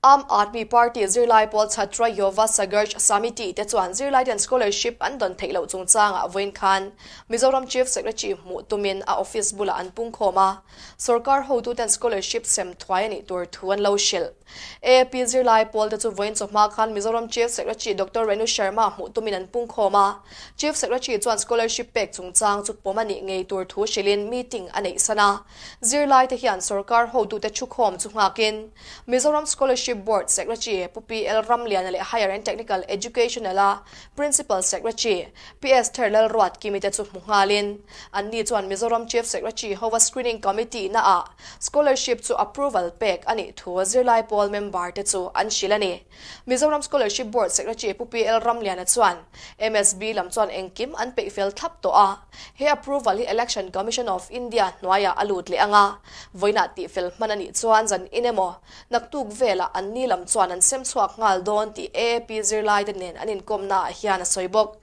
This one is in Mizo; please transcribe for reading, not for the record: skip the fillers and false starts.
Aam Aadmi Party zirlai pawl Chhatra Yuva Sangharsh Samiti te chuan zirlaiten scholarship an dawn theih loh chungchangah vawiin khan Mizoram Chief Secretary hmuh tumin a office bulah an pungkhawm a, sorkar hotuten scholarship sem thuai a nih tur thu an lo hrilh. AAP zirlai pawl te chu vawiin chawhma khan Mizoram Chief Secretary Doctor Renu Sharma hmuh tumin an pungkhawm a, Chief Secretary chuan scholarship pek chungchang chu pawm a nih ngei tur thu hrilhin meeting a neih san a. Zirlaite hian sorkar hotute thukhawm chu nghakin Mizoram Scholarship Board Secretary Pu PL Ramliana leh Higher and Technical Educational-a Principal Secretary PS Therlalruat Kimi te chu hmu nghalin anni chuan Mizoram Chief Secretary hova Screening Committee naah Scholarship chu approval pek a nih thu zirlai pawl member te chu an hrilh a ni. Mizoram Scholarship Board Secretary Pu PL Ramliana chuan MSB lam chuan engkim an peih fel thlap tawh a, he approval hi Election Commission of India hnuaiah a lut leh ang a, vawiinah tihfel hman a nih chuan zan in emaw naktuk velah an ni lam chuan an sem chhuak nghal dawn tih AAP zirlaite nen an inkawmnaah hian a sawi bawk.